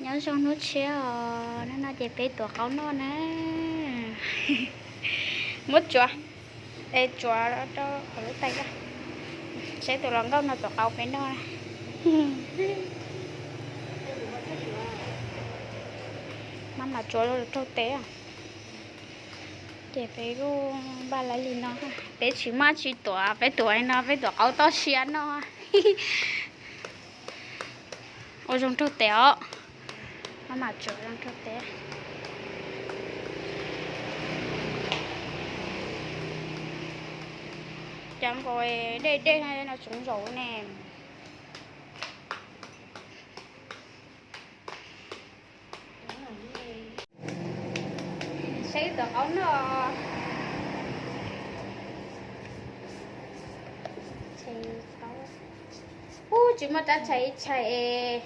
Nyob zoo hnub tshiab os, hnub no ces peb tuav qaub noj na. Muab tsuav, es tsuav rau lub tais, saib tus hluas nkauj no tuav qaub peb noj na. Maj mam tsuav raug teb. Ces peb kuj npaj lawv li no, peb tsis maj tsis tuav, peb tuav li no peb tuav qaub toj siab noj. Ua zoo raug teb os. Maj mam tsuav zoo raug teb. Cov nkaus dej dej no tseem zaum ne. Saib wb tuav qaub noj. Ub, tsis muaj rab tshais ib tshais es.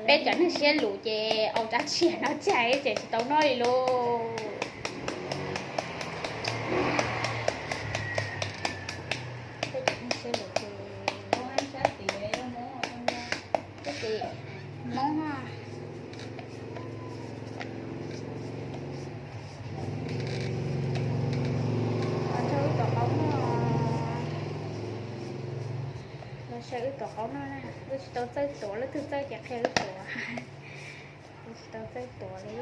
Peb cov neeg siab luv ces ua rab tshais no tshais ces tsis tau noj li lauj. Peb cov neeg siab luv ces, peb ces Hmoob. Los nrog wb tuav qaub noj. Los saib wb tuav qaub noj na, wb tsis tau txawj tuav, leej twg txawj ces qhia wb tuav. Wb tsis tau txawj tuav li.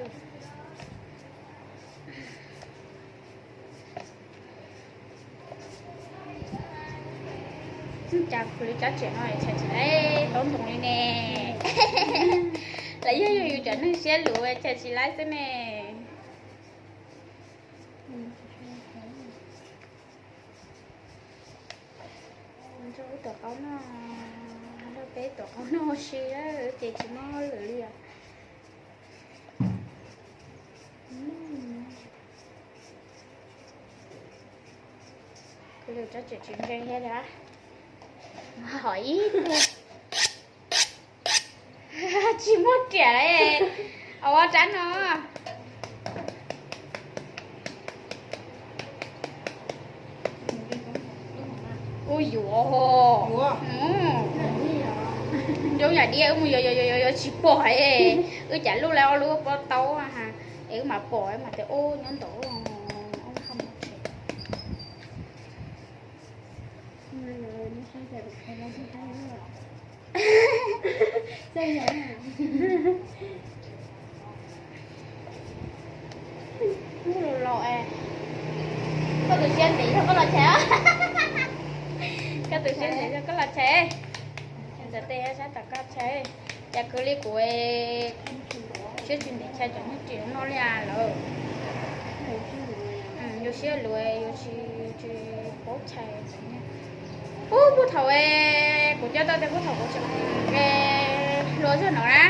Cas kuv li rab riam no tshais tsis laib, taub ntoos li ne. Lawv yog yog yus cov neeg siab luv tshais tsis laib xwb ne. Nrog wb tuav qaub noj, nrog peb tuav qaub noj ua si ces tsis muaj hauj lwm li os. Kuv li rab riam tsis ntse thiab li. Hom ib tug tsis muaj riam li. Ua rab no. Ub yuav, zoo yam diab wb mus yuav yuav yuav yuav tsis pom, wb cav lub lawm ob lub pob taub es wb mam pom mas tias ub nyob ntawm. Ub, los es koj tus siab ntev yog koj los tshais. Koj tus siab ntev yog koj los tshais. Ntawm tej sab tom koj tshais. Cas kwv li kuv siab tsis ntev tshais cov nyuj riam no li lawm. Yus siab luv yus tsis, tsis paub tshais. Ub, puag thaum kuv coj tau tias puag thaum kuv tseem hluas zog no na,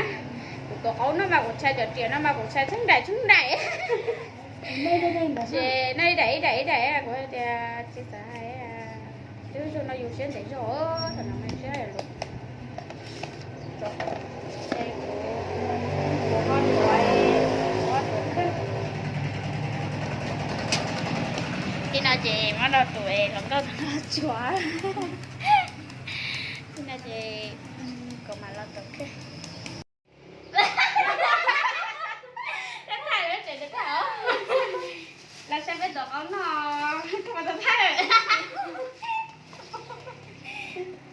kuv tuav qaub no mas kuv tshais cov riam no mas kuv tshais tsheej daim tsheej daim. Ces no ib daim ib daim ib daim kuv tias tsis xav hais. Twb zoo no yus siab ntev zog, thaum no mas siab luv. Ces kuv, kuv ho tuav, kuv ho tuav kawg. Tib no ces muab rau tus hluas nkauj tus no tsuav. Tib no ces kuv mam los tuav kawg. Los saib peb tuav qaub noj, koj puas tau thaij?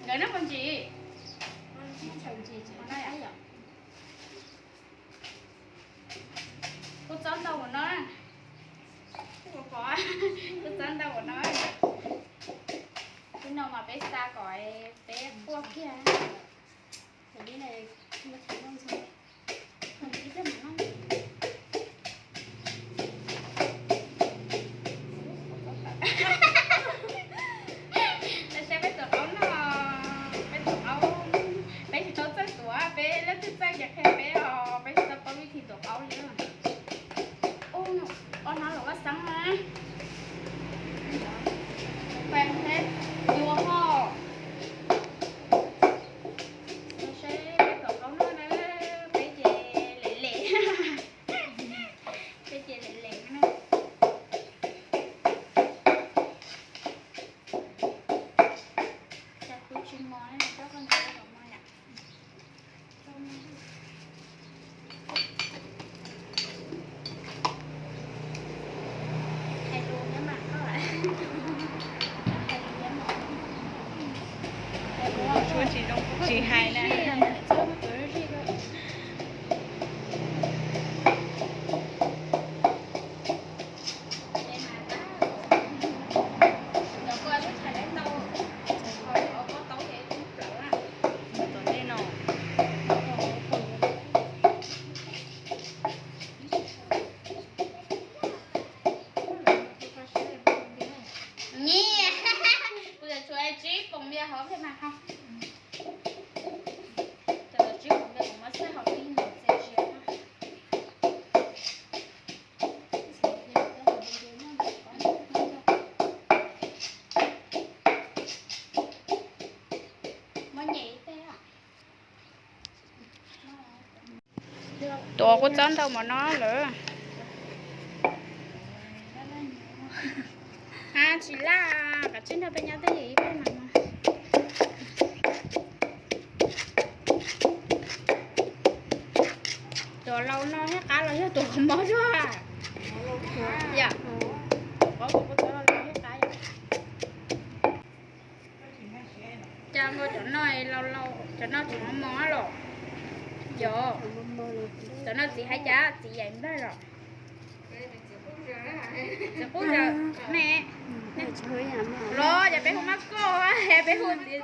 Nkawd noj puas ntsim? Kuj txob ntau ua no, kuj txob ntau ua no. Tib no mas peb xa kom peb quaj kiag. Los saib peb tuav qaub noj, peb tuav qaub, peb tsis tau txawj tuav, peb leej twg txawj ces qhia peb os, peb tsis tau paub vib thi tuav qaub li. Ub, ob hnab los vaj xeeb na. Peb thiab yus ho. Saib peb tuav qaub noj na, peb ces lem lem. Peb ces lem lem na. Cas kuv tsis mos, koj ntawd los mos yom. Tsis hais na. Nyiaj, kuv tshuav tsib poom npias hauv thiab mas ho. Cov tsib poom npias kuv muab xaj hauv ib nyuag txias zias. Tuav kuv txob ntau mov no lawm. A, tsis laj, kav tsij nrog peb nyob twj ywm ib pliag mas. Tuav laus no thiab qab los yog tuav qhov mob zuag. Yam, tuav qhov kuv txob laus thiab qab. Cas nkaus cov no laus laus, cov no tseem mos mos los? Yog, cov no txiv hais cas txiv yaim nplaig los? Txiv qub zaws ne. Los yog peb hu mab koj, peb hu txiv,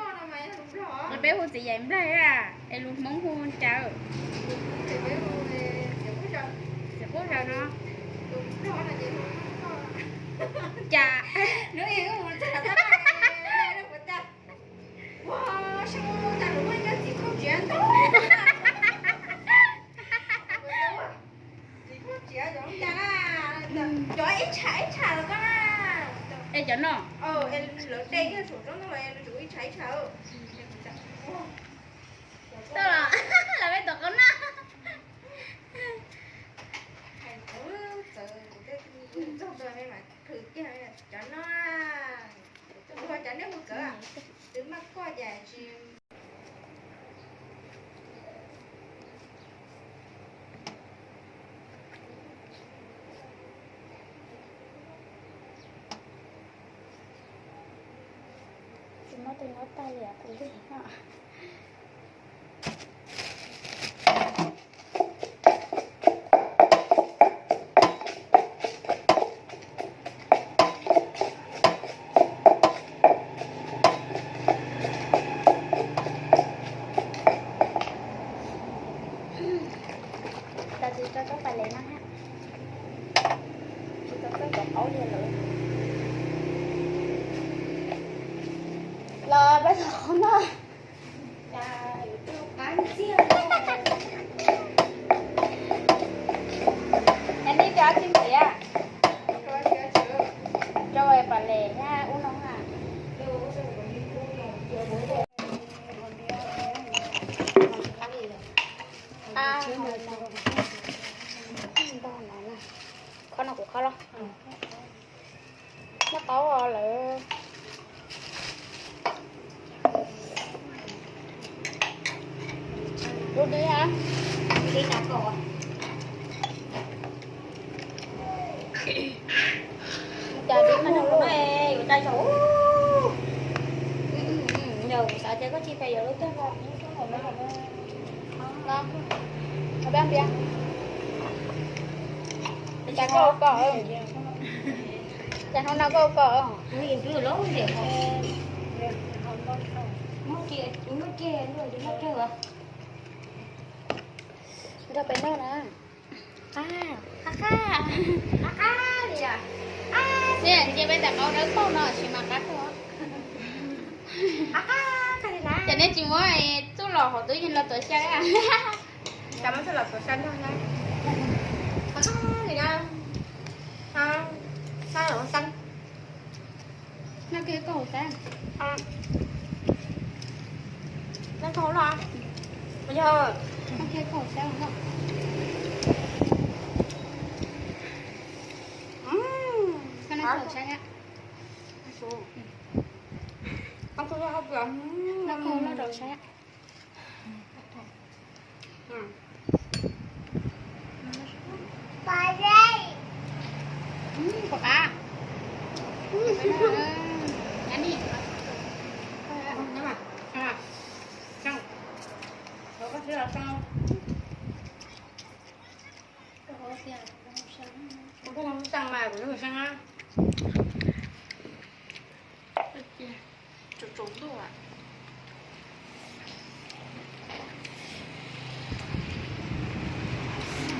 peb hu txiv yaim nplaig a, es lus Hmoob hu cas? Txiv qub zaws no. Cas? Cov ib tsham ib tsham los koj na. Es cov no, lawv de kiag saum roob no los ib tsham ib tsham. Tau los, lawv peb tom qab na. Txawv kuv tej txog ntawd mas khwv kiag cov no. Ua cov nej hu txawv, twb maj koj cas tsis. Tsis muaj tus nyob tag li kuv li no. Tsis tau txoj pam les no thiab. Tsis tau txoj cov qaub li lawm. Los peb los qhov no. Cas yuav tsum qab ntxiag. Es nej cov tsis ntiav, rau pam les thiab ub no na. Kho no kuv kho los. Noj qaub lawm. Lub dib a, dib tas kom. Cas dib mas nag lub, yuav cai saum. Yog kuv xav tias koj tsis pes yuav lub twg los. Los, pab npias. Cas koj ua kom, cas hnub no koj ua kom. Nrog peb noj na. Qab, qab, qab, qab li. Ntsia peb ntawm qaub dawb paug no tsis mas qab kawg. Ces nej tsis muab txuj lom hauv tub yees los tuav xyaw. Cas muab txuj lom tuav xyaw nrog na. Qab li na. Xab los xab. Noj kiag koj hauv xab. Noj koj hauv los. Yog. Noj kiag koj hauv xab los. Koj noj koj hauv xab. Noj koj hauv los rau xab. Pom qab. Nyob ni. Tsaus tsaus ntuj.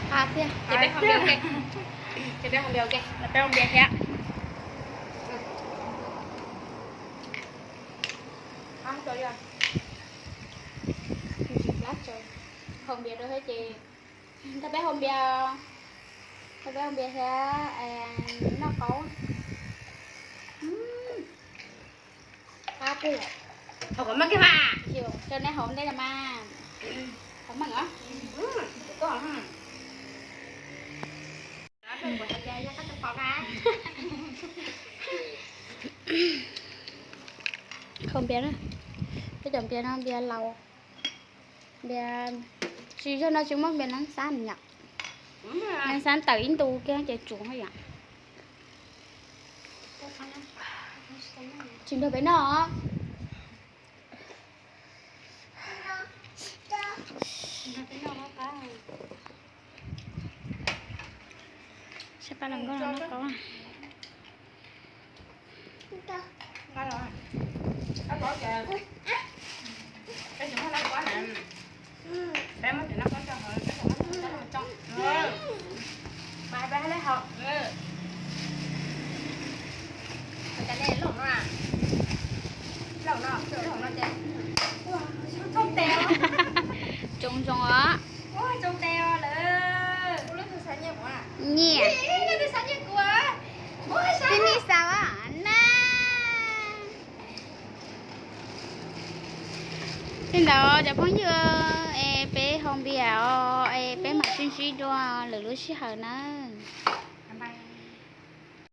Qab thiab. Ces peb ho npias ua ke. Ces peb ho npias ua ke. Peb ho npias thiab. Ho npias rau thiab ces, ntag peb ho npias, ntag peb ho npias thiab noj qaub. Qab tiag. Haus kom meej kiag mas. Rau nej haus ntej los mas. Kom meej os. Haus npias na, peb cov npias no npias laus, npias, tsis, zaj no tsis muaj npias neeb xab yom. Neeb xab tawm ib ntu kiag ces tsuav yom. Tsis nrog peb noj. Saib pab los nkauj no noj qaub. Tsoo zoo os. Nyiam. Twb nej xav na. Li ntawd cov phooj ywg es peb haus npias os es peb mam sib ntsib dua lwm lub sij hawm nawb.